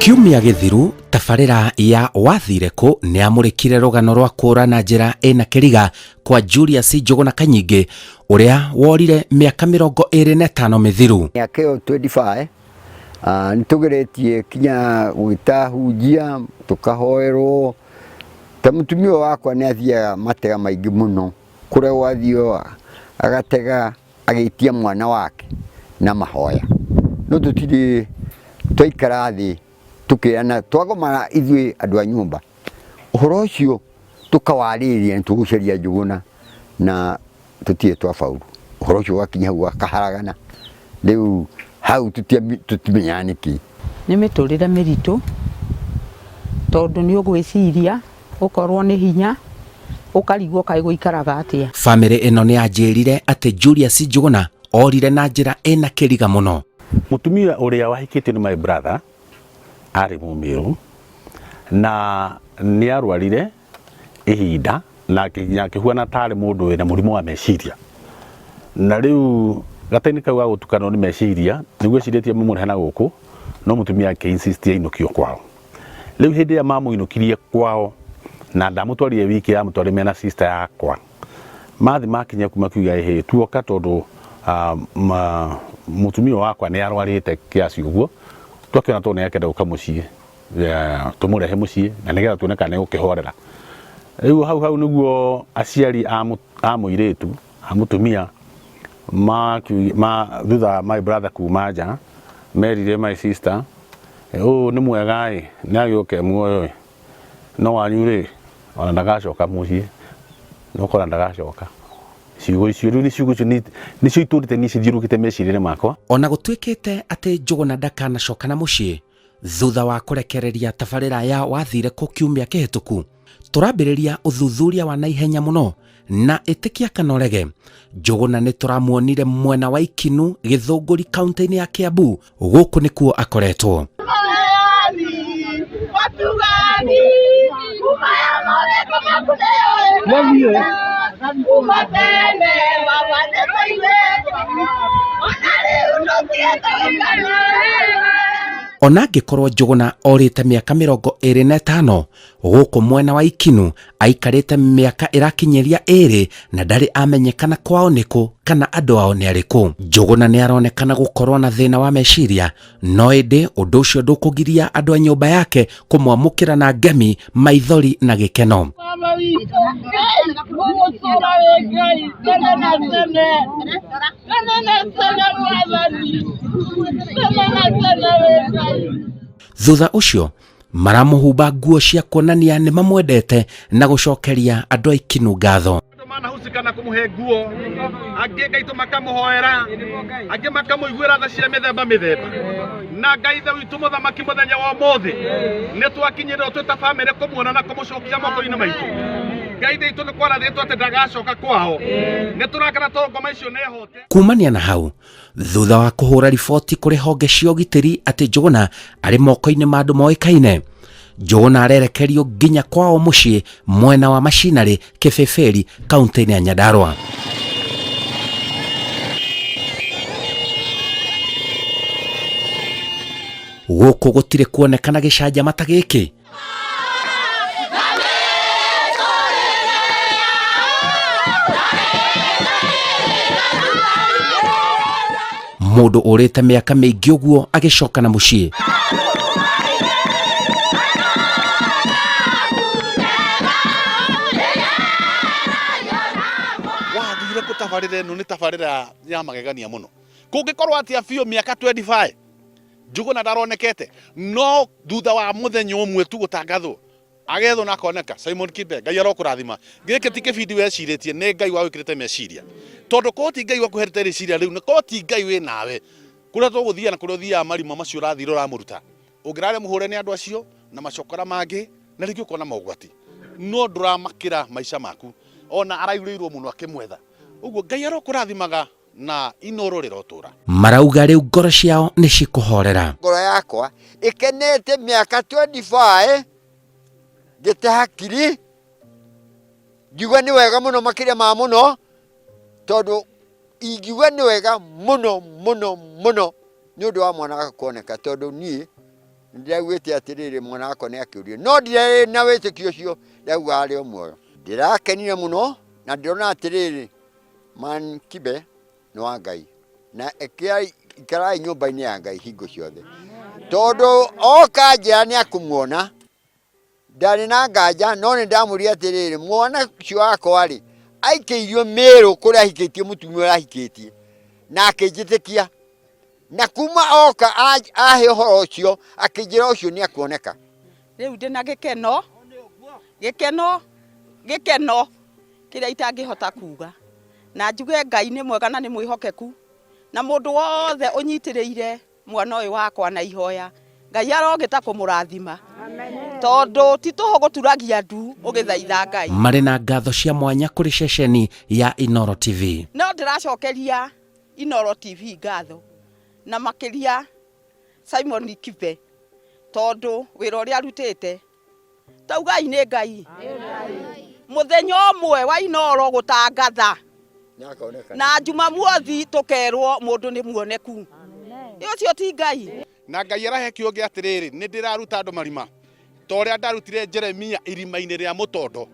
Kiumia gĩthiru tabarĩra ya wathire kũ nĩ amũrĩkire rũgano rwa kũra na njĩra ĩna kĩriga kwa Julius Njũgũna Kanyingĩ ũrĩa worire mĩaka 25 mĩthiru. Mĩaka ĩyo 25 nĩ tũgeretie kinya gwĩta hunjia tũkahoerwo ta mũtumia ũyũ wakwa nĩ athiaga matega maingĩ mũno kũrĩa gwathiĩ agatega agĩtia mwana wake na mahoya no tũtirĩ twaikara thĩ tũkĩrana twagomana ithuĩ andũ a nyũmba ũhoro ũcio tũkawarĩrĩria nĩ tũgũcaria Njũgũna na tũtirĩ twabauru ũhoro ũcio ũgakinya hau ũkaharagana rĩu hau tũtimenyaga nĩkĩ. Nĩ mĩtũrĩre mĩritũ tondũ nĩ ũgwĩciria ũkorwo nĩ hinya ũkarigwo kaĩ gũikaraga atĩa. Bamĩrĩ ĩno nĩ yanjĩrire atĩ Julius Njũgũna orire na njĩra ĩna kĩriga mũno. Mũtumia ũrĩa wahikĩtio nĩ my brother arĩ Mũmĩrũ na nĩ arwarire ihinda na nginya akĩhuana tarĩ mũndũ wĩna mũrimũ wa meciria. Na rĩu gatainĩ kau ga gũtukanwo nĩ meciria nĩguo ecirĩtie mamũrehe na gũkũ no mũtumia akĩ insist ainũkio kwao. Rĩu hĩndĩ ĩrĩa mamũinũkirie kwao na ndamũtwarire wiki amũtwarire mena sister yakwa mathi makinya kuma kiuga ĩhĩ tuoka tondũ mũtumia wakwa nĩ arwarĩte kiasi ũguo twakĩona tondũ nĩ akenda gũka mũciĩ tũmũrehe mũciĩ na nĩgetha tuone kana nĩ gũkĩhorera. Rĩu hau hau nĩguo aciari a mũirĩtu a mũtumia ma thutha wa my brother kuma nja merire my sister ũyũ nĩ mwega ĩ nĩ agĩũke muoyo ĩ no wanyu rĩ ona ndagacoka mũciĩ no kora ndagacoka. Ciugo icio rĩu nĩ ciugo icio nĩcio itũrĩte niĩ cithiũrũrũkĩte meciria-inĩ makwa. Ona gũtuĩkĩte atĩ Njũgũna ndakanacoka na mũciĩ thutha wa kũrekereria tabarĩra ya wathire kũ kiumia kĩhĩtũku, tũrambĩrĩria ũthuthuria wa naihenya mũno na ĩtĩkia kana ũrege, Njũgũna nĩ tũramuonire mwena wa Ikinu Gĩthũngũri kaunti-inĩ ya Kiambu. Gũkũ nĩkuo akoretwo. Ona angĩkorwo Njũgũna orĩte mĩaka 25 gũkũ mwena wa Ikinu aikarĩte mĩaka ĩrakinyĩria ĩrĩ na ndarĩ amenyekana kwao nĩkũ kana andũ ao nĩ arĩkũ. Njũgũna nĩ aronekana gũkorwo na thĩna wa meciria, no ĩndĩ ũndũ ũcio ndũkũgiria andũ a nyũmba yake kũmwamũkĩra na ngemi, maithori na gĩkeno. Baba witũ, Ngai, ũgũtũũra wĩ Ngai tene na tene, tene na tene Mwathani, tene na tene wĩ Ngai. Thutha ũcio maramũhumba nguo cia kuonania nĩ mamwendete na gũcokeria andũ a Ikinu ngatho. Andũ manahusika na kũmũhe nguo, angĩ Ngai tũ makamũhoera, angĩ makamũiguĩra tha cia mĩthemba mĩthemba. Na Ngai ithe witũ mũthamaki mũthenya wa ũmũthĩ nĩ twakinyĩrĩrwo twĩ ta bamĩrĩ kũmuona na kũmũcokia moko-inĩ maitũ. Ngai ithe witũ nĩ kwarathĩtwo atĩ ndagacoka kwao. Nĩ tũrakena tondũ ngoma icio nĩ hote. Kumania na hau thutha wa kũhũra riboti kũrĩ honge cia ũgitĩri atĩ Njũgũna arĩ moko-inĩ ma andũ moĩkaine. Njũgũna arerekerio nginya kwao mũciĩ mwena wa Macinarĩ, Kĩbĩbĩri, kaunti-inĩ ya Nyandarua. Gũkũ gũtirĩ kuonekana gĩcanjama ta gĩkĩ. Mũndũ ũrĩte mĩaka mĩingĩ ũguo agĩcoka na mũciĩ. Wathire kũ tabarĩra ĩno nĩ tabarĩra ya magegania mũno. Kũngĩkorwo atĩa biũ mĩaka 25 Njũgũna ndaronekete no thutha wa mũthenya ũmwe tu gũtangathwo agethwo na akoneka. Simon Kibe, Ngai arokũrathima. Gĩkĩ ti kĩbindi wecirĩtie, nĩ Ngai wagwĩkĩrĩte meciria. Tondũ korwo ti Ngai wakũherete rĩciria rĩu, na korwo ti Ngai wĩ nawe, kũrĩa tũgũthiaga na kũrĩa ũthiaga marima macio ũrathire ũramũruta, ũngĩrarĩ mũhũre nĩ andũ acio na macokora mangĩ na rĩngĩ ũkona mogwati. No ndũramakĩra maica maku. Ona araihũrĩirwo mũno akĩmwetha. Ũguo Ngai arokũrathimaga na inoro rĩrotũra. Marauga rĩu ngoro ciao nĩ cikũhorera. Ngoro yakwa ĩkenete mĩaka 25 ngĩte hakiri ngiuga nĩ wega mũno makĩria ma mũno tondũ ingiuga nĩ wega mũno mũno mũno nĩ ũndũ wa mwana kuoneka tondũ niĩ Nĩndĩraugĩte atĩrĩrĩ, mwana wakwa nĩ akĩũrire, no ndirarĩ na wĩtĩkio ũcio, ndĩrauga arĩ o muoyo. Ndĩrakenire mũno na ndĩrona atĩrĩrĩ, man Kibe nĩ wa Ngai na ĩkĩrai ikarai nyũmba-inĩ ya Ngai hingo ciothe, tondũ oka njĩra nĩ akũmuona. Ndarĩ na nganja, no nĩ ndamũria atĩrĩrĩ, mwana ũcio wakwa-rĩ, aikĩirio Mĩrũ kũrĩa ahikĩtie mũtumia ũrĩa ahikĩtie, na akĩnjĩtĩkia. Na kuma oka ahe ũhoro ũcio, akĩnjĩra ũcio nĩ akuoneka. Rĩu ndĩ na gĩkeno, gĩkeno, gĩkeno kĩrĩa itangĩhota kuga. Na njuge Ngai nĩ mwega na nĩ mwĩhokeku, na mũndũ wothe ũnyitĩrĩire mwana ũyũ wakwa na ihoya Ngai arogĩta kũmũrathima tondũ ti tũhũ gũturagia ndu ũgĩthaitha Ngai. Marĩ na ngatho cia mwanya kũrĩ ceceni ya Inooro TV. No ndĩracokeria Inooro TV ngatho na makĩria Simon Kibe tondũ wĩra ũrĩa arutĩte taugai nĩ Ngai. Mũthenya ũmwe wa Inooro gũtangatha na Jumamothi tũkerwo mũndũ nĩ muoneku. Ĩ ũcio ti Ngai? Na Ngai arahe kiugo gĩa atĩrĩrĩ, nĩ ndĩraruta andũ marima ta ũrĩa ndarutire Jeremia irima-inĩ rĩa mũtondo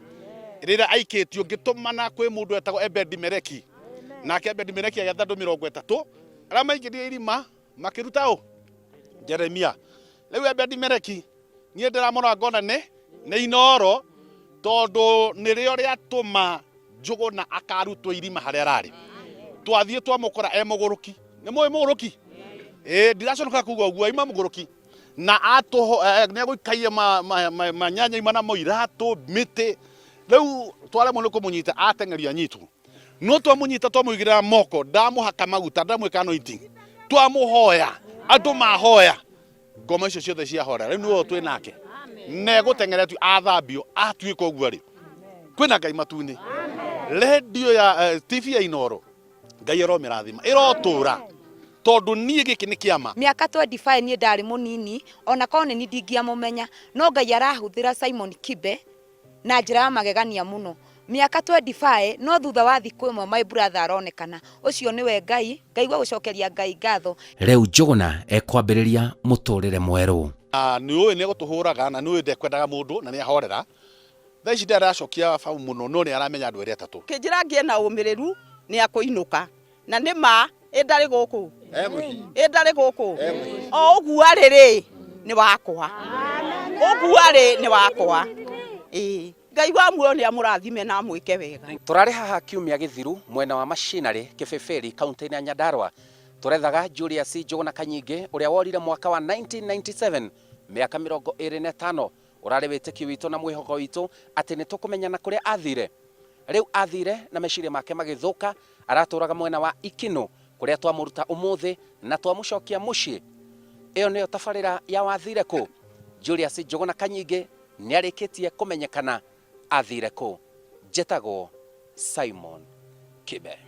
rĩrĩa aikĩtio, ngĩtũmana kwĩ mũndũ wetagwo Ebedi-Meleki. Nake Ebedi-Meleki agĩatha andũ 30 arĩa maingĩrire irima makĩruta ũ Jeremia. Rĩu Ebedi-Meleki niĩ ndĩramũrora ngona nĩ nĩ Inooro tondũ nĩrĩo rĩatũma Njũgũna akarutwo irima harĩa ararĩ. Twathiĩ twamũkora e mũgũrũki. Nĩ mũĩ mũgũrũki? Ĩĩ ndiraconoka kuga ũguo aima mũgũrũki. Na atũho eh, nĩ agũikaire manyanya ima namo iratũ mĩtĩ. Rĩu twaremwo nĩ kũmũnyita ateng'erio anyitwo. No twamũnyita twamũigĩrĩra moko ndamũhaka maguta ndamwĩka anointing. Twamũhoya andũ mahoya ngoma icio ciothe ciahora rĩu nĩwe twĩ nake na egũteng'era tu athambio atuĩka ũguo rĩ kwĩna Ngai matu-inĩ redio ya TV ya Inooro Ngai aromĩrathima ĩrotũra tondũ niĩ gĩkĩ nĩ kĩama. Mĩaka 25 niĩ ndarĩ mũnini ona korwo nĩ niĩ ndingĩamũmenya no Ngai arahũthĩra Simon Kibe na njĩra ya magegania mũno. Mĩaka 25 no thutha wa thikũ ĩmwe my brother aronekana. Ũcio nĩwe Ngai, ngaigua gũcokeria Ngai ngatho. Rĩu Njũgũna ekwambĩrĩria mũtũrĩre mwerũ. Na nĩ ũĩ nĩ egũtũhũraga na nĩ ũĩ ndekwendaga mũndũ na nĩ ahorera. Thaa ici ndarĩ aracokia babu mũno no nĩ aramenya andũ erĩ atatũ. Kĩnjĩra ngĩe na ũmĩrĩru nĩ akũinũka. Na nĩ ma ĩ ndarĩ gũkũ? Ĩ ndarĩ gũkũ? O ũguo arĩ rĩ, nĩ wakwa. Ũguo arĩ nĩ wakwa. Ĩĩ. Ngai wa muoyo nĩ amũrathime na amwĩke wega. Tũrarĩ haha kiumia gĩthiru mwena wa Machinery, Kĩbĩbĩri, kaunti-inĩ ya Nyandarua. Tũrethaga Julius Njũgũna Kanyingĩ ũrĩa worire mwaka wa 1997, mĩaka 25. Ũrarĩ wĩtĩkio witũ na mwĩhoko witũ atĩ nĩ tũkũmenya na kũrĩa athire. Rĩu athire na meciria make magĩthũka, aratũraga mwena wa Ikinũ kũrĩa twamũruta ũmũthĩ na twamũcokia mũciĩ. Ĩyo nĩyo tabarĩra ya Wathire Kũ? Julius Njũgũna Kanyingĩ nĩarĩkĩtie kũmenyekana athire kũ. Njĩtagwo Simon Kibe.